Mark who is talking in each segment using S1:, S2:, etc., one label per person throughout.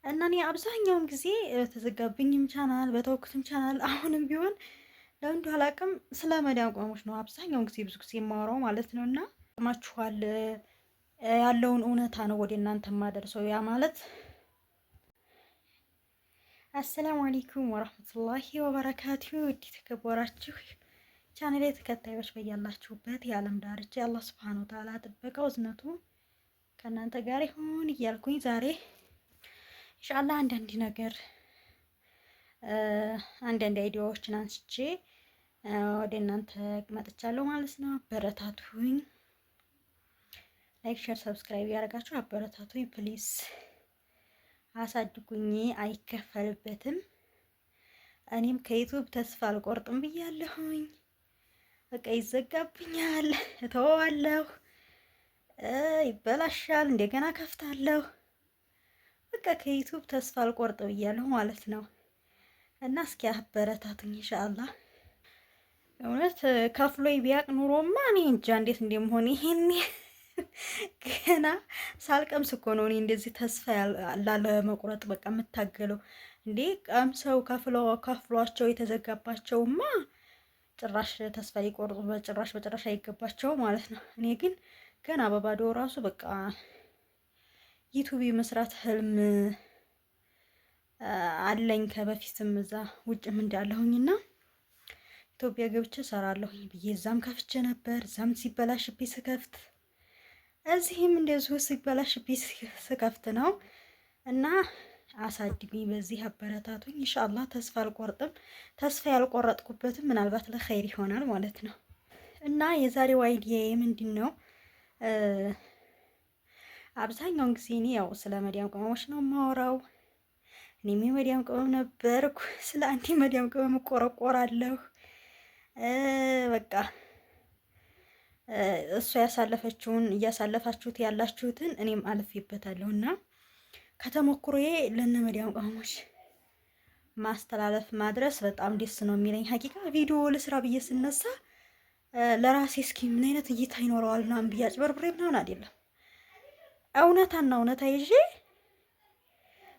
S1: እና እኔ አብዛኛውን ጊዜ በተዘጋብኝም ቻናል በተወኩትም ቻናል አሁንም ቢሆን ለምን አላውቅም ስለ መዳም ቅመሞች ነው አብዛኛውን ጊዜ ብዙ ጊዜ የማወራው ማለት ነው። እና ማችኋል ያለውን እውነታ ነው ወደ እናንተ የማደርሰው። ያ ማለት السلام عليكم ورحمة الله وبركاته። ውድ የተከበራችሁ ቻናሌ ተከታዮች በያላችሁበት የዓለም ዳርቻ የአላህ سبحانه وتعالى ጥበቃው እዝነቱ ከእናንተ ጋር ይሁን እያልኩኝ ዛሬ ኢንሻአላህ አንዳንድ ነገር አንዳንድ idea ዎችን አንስቼ ወደ እናንተ መጥቻለሁ ማለት ነው። አበረታቱኝ። Like፣ share፣ subscribe ያደረጋችሁ አበረታቱኝ please፣ አሳድጉኝ። አይከፈልበትም። እኔም ከ YouTube ተስፋ አልቆርጥም ብያለሁኝ። በቃ ይዘጋብኛል፣ እተወዋለሁ፣ ይበላሻል፣ እንደገና ከፍታለሁ። በቃ ከ YouTube ተስፋ አልቆርጥ ብያለሁ ማለት ነው። እና እስኪ አበረታቱኝ ኢንሻአላህ። እውነት ከፍሎ ቢያቅ ኑሮማ እኔ እንጃ እንዴት እንደምሆን። ይሄን ገና ሳልቀምስ እኮ ነው እኔ እንደዚህ ተስፋ ላለመቁረጥ በቃ የምታገለው። እንዴ ቀምሰው ከፍሏቸው የተዘጋባቸውማ ጭራሽ ተስፋ ሊቆርጡ በጭራሽ በጭራሽ አይገባቸው ማለት ነው። እኔ ግን ገና በባዶ ራሱ በቃ YouTube የመስራት ህልም አለኝ ከበፊትም እዛ ውጭም እንዳለሁኝና ኢትዮጵያ ገብቼ እሰራለሁኝ ብዬ እዛም ከፍቼ ነበር። እዛም ሲበላሽብኝ ስከፍት፣ እዚህም እንደዚሁ ሲበላሽብኝ ስከፍት ነው። እና አሳድጉኝ፣ በዚህ አበረታቱኝ። ኢንሻአላህ ተስፋ አልቆርጥም። ተስፋ ያልቆረጥኩበትም ምናልባት ለኸይር ይሆናል ማለት ነው። እና የዛሬው idea ምንድን ነው? አብዛኛውን ጊዜ እኔ ያው ስለ መዲያም ቅመሞች ነው የማወራው። እኔም የመዲያም ቅመም ነበርኩ። ስለ አንድ መዲያም ቅመም እቆረቆራለሁ። በቃ እሷ ያሳለፈችውን እያሳለፋችሁት ያላችሁትን እኔም አልፌበታለሁ እና ከተሞክሮዬ ለነ መዲያም ቅመሞች ማስተላለፍ ማድረስ በጣም ደስ ነው የሚለኝ። ሀቂቃ ቪዲዮ ልስራ ብዬ ስነሳ ለራሴ እስኪ ምን አይነት እይታ ይኖረዋል ምናምን ብዬ አጭበርብሬ ምናምን አይደለም፣ እውነታና እውነታ ይዤ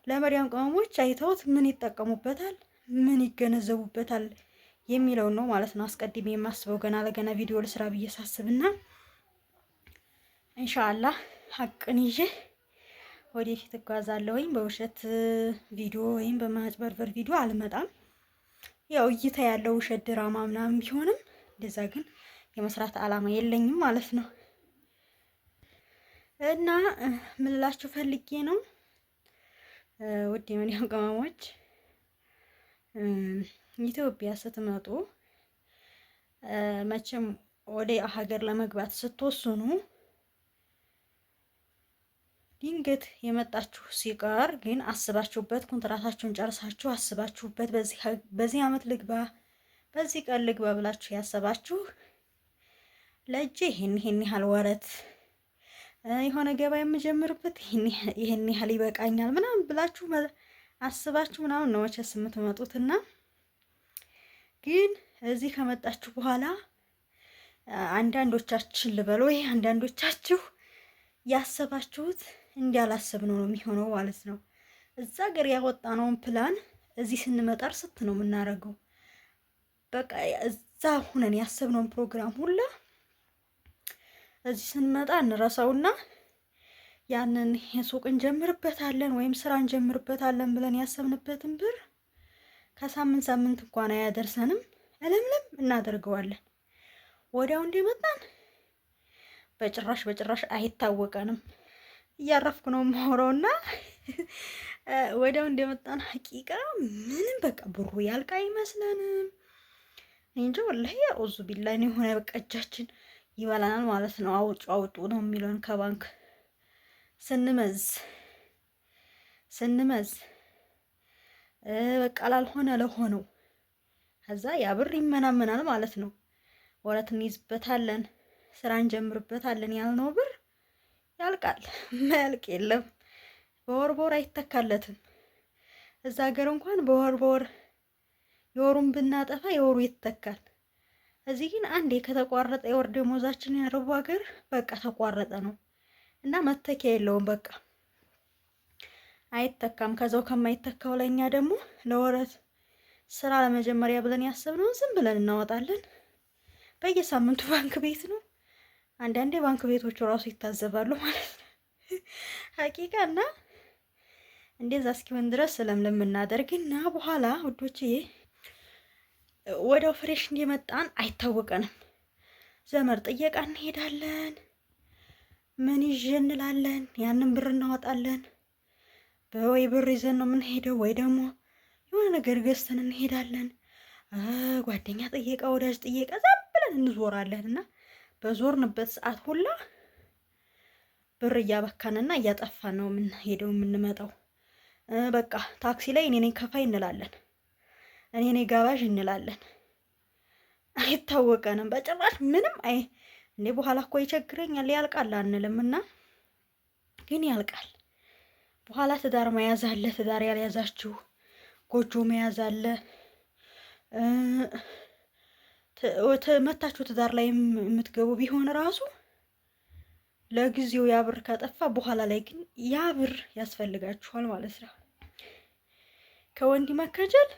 S1: ለመዲያም ቅመሞች አይተውት ምን ይጠቀሙበታል፣ ምን ይገነዘቡበታል የሚለውን ነው ማለት ነው አስቀድሜ የማስበው ገና ለገና ቪዲዮ ልስራ ብዬ ሳስብና ኢንሻአላህ ሀቅን ይዤ ወደፊት እጓዛለሁኝ። በውሸት ቪዲዮ ወይም በማጭበርበር ቪዲዮ አልመጣም። ያው እይታ ያለው ውሸት ድራማ ምናምን ቢሆንም እንደዛ ግን የመስራት አላማ የለኝም ማለት ነው። እና ምን ፈልጌ ነው ውድ የመዲያም ቅመሞች ኢትዮጵያ ስትመጡ መቼም ወደ ሀገር ለመግባት ስትወስኑ ድንገት የመጣችሁ ሲቀር ግን አስባችሁበት ኮንትራታችሁን ጨርሳችሁ አስባችሁበት በዚህ አመት ልግባ በዚህ ቀን ልግባ ብላችሁ ያሰባችሁ ለእጄ ይሄን ይሄን ያህል ወረት የሆነ ገበያ የምጀምርበት ይሄን ያህል ይበቃኛል ምናምን ብላችሁ አስባችሁ ምናምን ነው መቼስ የምትመጡትና ግን እዚህ ከመጣችሁ በኋላ አንዳንዶቻችን ልበል ወይ አንዳንዶቻችሁ ያሰባችሁት እንዳላሰብነው ነው የሚሆነው ማለት ነው። እዛ ሀገር ያወጣነውን ፕላን እዚህ ስንመጣ ስት ነው የምናደርገው። በቃ እዛ ሁነን ያሰብነውን ፕሮግራም ሁላ እዚህ ስንመጣ እንረሳውና ያንን የሱቅ እንጀምርበታለን ወይም ስራ እንጀምርበታለን ብለን ያሰብንበትን ብር ከሳምንት ሳምንት እንኳን አያደርሰንም። እለምለም እናደርገዋለን። ወዲያው እንደመጣን በጭራሽ በጭራሽ አይታወቀንም። እያረፍኩ ነው የማወራውና ወዲያው እንደመጣን ሀቂቃ ምንም በቃ ብሩ ያልቅ አይመስለንም። እንጂ ወላሂ አዑዙ ቢላህ የሆነ በቃ እጃችን ይበላናል ማለት ነው። አውጡ አውጡ ነው የሚለውን ከባንክ ስንመዝ ስንመዝ በቃ ላልሆነ ለሆነው ከዛ ያ ብር ይመናመናል ማለት ነው። ወረት እንይዝበታለን፣ ስራ እንጀምርበታለን ያልነው ብር ያልቃል። ማያልቅ የለም። በወር በወር አይተካለትም። እዛ ሀገር እንኳን በወር በወር የወሩን ብናጠፋ የወሩ ይተካል። እዚህ ግን አንዴ ከተቋረጠ የወር ደሞዛችን ያረቡ ሀገር በቃ ተቋረጠ ነው እና መተኪያ የለውም። በቃ አይተካም። ከዛው ከማይተካው ላይ እኛ ደግሞ ለወረት ስራ ለመጀመሪያ ብለን ያሰብነውን ዝም ብለን እናወጣለን። በየሳምንቱ ባንክ ቤት ነው። አንዳንዴ ባንክ ቤቶቹ ራሱ ይታዘባሉ ማለት ነው ሀቂቃ እና እንደዛ እስኪሆን ድረስ ለምለም እናደርግና በኋላ ውዶችዬ ወዲያው fresh እንደመጣን አይታወቀንም። ዘመድ ጥየቃ እንሄዳለን። ምን ይዤ እንላለን። ያንን ብር እናወጣለን። ወይ ብር ይዘን ነው የምንሄደው፣ ወይ ደግሞ የሆነ ነገር ገዝተን እንሄዳለን። ጓደኛ ጥየቃ፣ ወዳጅ ጥየቃ ዝም ብለን እንዞራለን እና በዞርንበት ሰዓት ሁላ ብር እያበካንና እያጠፋን ነው የምንሄደው የምንመጣው። በቃ ታክሲ ላይ እኔ ነኝ ከፋይ እንላለን፣ እኔ ነኝ ጋባዥ እንላለን። አይታወቀንም በጭራሽ ምንም። አይ እኔ በኋላ እኮ ይቸግረኛል ያልቃል አንልም እና ግን ያልቃል። በኋላ ትዳር መያዝ አለ፣ ትዳር ያልያዛችሁ ጎጆ መያዝ አለ። መታችሁ ትዳር ላይ የምትገቡ ቢሆን ራሱ ለጊዜው ያ ብር ከጠፋ በኋላ ላይ ግን ያ ብር ያስፈልጋችኋል ማለት ነው። ከወንድ መከጀል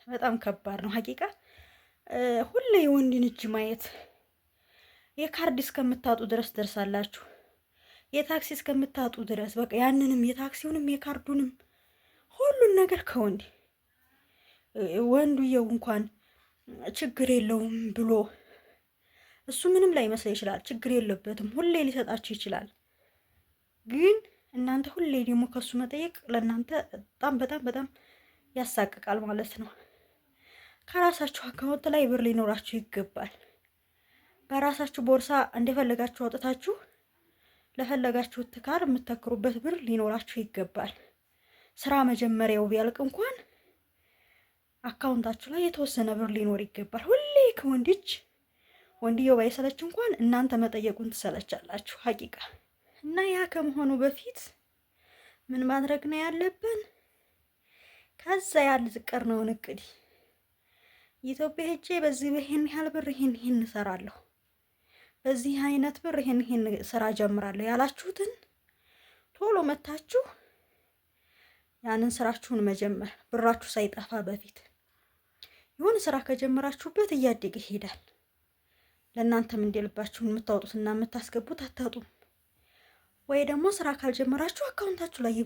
S1: በጣም ከባድ ነው ሀቂቃ። ሁሌ የወንድን እጅ ማየት የካርድ እስከምታጡ ድረስ ደርሳላችሁ። የታክሲ እስከምታጡ ድረስ በቃ ያንንም የታክሲውንም የካርዱንም ሁሉን ነገር ከወንድ ወንዱየው እንኳን ችግር የለውም ብሎ እሱ ምንም ላይመስለው ይችላል። ችግር የለበትም ሁሌ ሊሰጣችሁ ይችላል። ግን እናንተ ሁሌ ደግሞ ከሱ መጠየቅ ለእናንተ በጣም በጣም በጣም ያሳቅቃል ማለት ነው። ከራሳችሁ account ላይ ብር ሊኖራችሁ ይገባል። በራሳችሁ ቦርሳ እንደፈለጋችሁ አውጥታችሁ ለፈለጋችሁት ትካር የምተክሩበት ብር ሊኖራችሁ ይገባል። ስራ መጀመሪያው ቢያልቅ እንኳን account ኣችሁ ላይ የተወሰነ ብር ሊኖር ይገባል። ሁሌ ከወንድ እጅ ወንድየው ባይሰለች እንኳን እናንተ መጠየቁን ትሰለቻላችሁ። ሀቂቃ እና ያ ከመሆኑ በፊት ምን ማድረግ ነው ያለብን? ከዛ ያልቀርነውን እቅድ ኢትዮጵያ ሄጄ በዚህ በይሄን ያህል ብር ይሄን ይሄን እሰራለሁ፣ በዚህ አይነት ብር ይሄን ይሄን ስራ ጀምራለሁ ያላችሁትን ቶሎ መታችሁ ያንን ስራችሁን መጀመር ብራችሁ ሳይጠፋ በፊት የሆነ ስራ ከጀመራችሁበት እያደገ ይሄዳል። ለእናንተም እንደልባችሁን የምታወጡትና የምታስገቡት አታጡም። ወይ ደግሞ ስራ ካልጀመራችሁ account ኣችሁ ላይ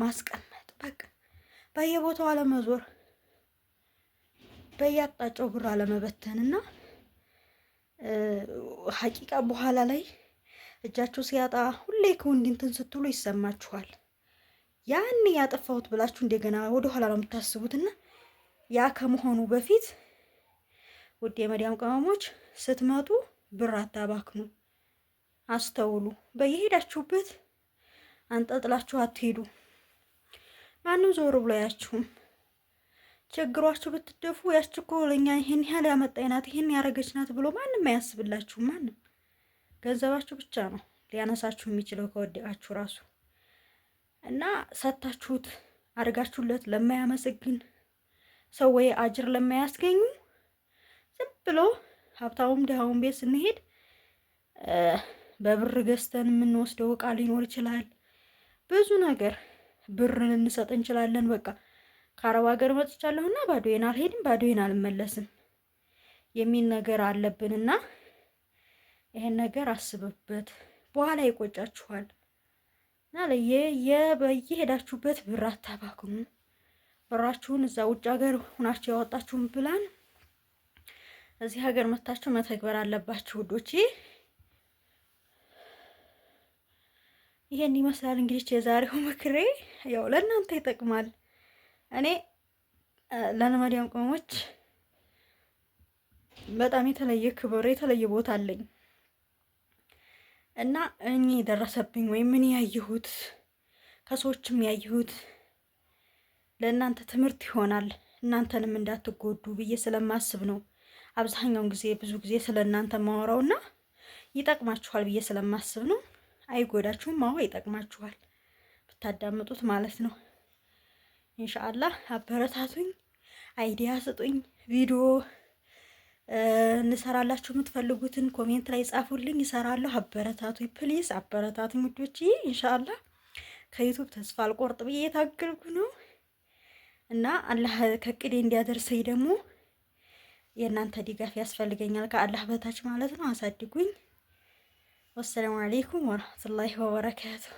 S1: ማስቀመጥ በቃ በየቦታው አለመዞር፣ በየአቅጣጫው ብር አለመበተንና ሀቂቃ በኋላ ላይ እጃችሁ ሲያጣ ሁሌ ከወንድ እንትን ስትሉ ይሰማችኋል። ያን ያጠፋሁት ብላችሁ እንደገና ወደኋላ ነው የምታስቡትና ያ ከመሆኑ በፊት ውድ የመዲያም ቅመሞች ስትመጡ ብር አታባክኑ፣ አስተውሉ። በየሄዳችሁበት አንጠልጥላችሁ አትሄዱ። ማንም ዞር ብሎ አያችሁም። ችግሯችሁ ብትደፉ ያች እኮ ለእኛ ይሄን ያህል ያመጣኝ ናት ይሄን ያረገች ናት ብሎ ማንም አያስብላችሁም። ማንም ገንዘባችሁ ብቻ ነው ሊያነሳችሁ የሚችለው ከወደቃችሁ ራሱ እና ሰታችሁት አድርጋችሁለት ለማያመሰግን ሰው ወይ አጅር ለማያስገኙ ዝም ብሎ ሀብታሙም ድሃውም ቤት ስንሄድ በብር ገዝተን የምንወስደው እቃ ሊኖር ይችላል። ብዙ ነገር ብር ልንሰጥ እንችላለን። በቃ ከአረብ ሀገር መጥቻለሁና ባዶዬን አልሄድም፣ ባዶዬን አልመለስም የሚል ነገር አለብንና ይሄን ነገር አስብበት፣ በኋላ ይቆጫችኋል። እና በየሄዳችሁበት ብር አታባክኑ። ብራችሁን እዛ ውጭ ሀገር ሁናችሁ ያወጣችሁን ብላን እዚህ ሀገር መታችሁ መተግበር አለባችሁ ውዶቼ። ይሄን ይመስላል እንግዲህ የዛሬው ምክሬ፣ ያው ለእናንተ ይጠቅማል። እኔ ለመዲያም ቅመሞች በጣም የተለየ ክብር የተለየ ቦታ አለኝ እና እኔ የደረሰብኝ ወይም ምን ያየሁት ከሰዎችም ያየሁት ለእናንተ ትምህርት ይሆናል፣ እናንተንም እንዳትጎዱ ብዬ ስለማስብ ነው። አብዛኛውን ጊዜ ብዙ ጊዜ ስለ እናንተ ማወራውና ይጠቅማችኋል ብዬ ስለማስብ ነው። አይጎዳችሁም። አዎ ይጠቅማችኋል ብታዳምጡት ማለት ነው። ኢንሻአላህ አበረታቱኝ፣ idea ስጡኝ፣ ቪዲዮ እንሰራላችሁ የምትፈልጉትን comment ላይ ጻፉልኝ፣ እሰራለሁ። አበረታቱኝ please፣ አበረታቱኝ ውዶች። ኢንሻአላህ ከ YouTube ተስፋ አልቆርጥ ብዬ የታገልኩ ነው እና አላህ ከእቅዴ እንዲያደርሰኝ ደግሞ የእናንተ ድጋፍ ያስፈልገኛል፣ ከአላህ በታች ማለት ነው። አሳድጉኝ። والسلام عليكم ورحمة الله وبركاته።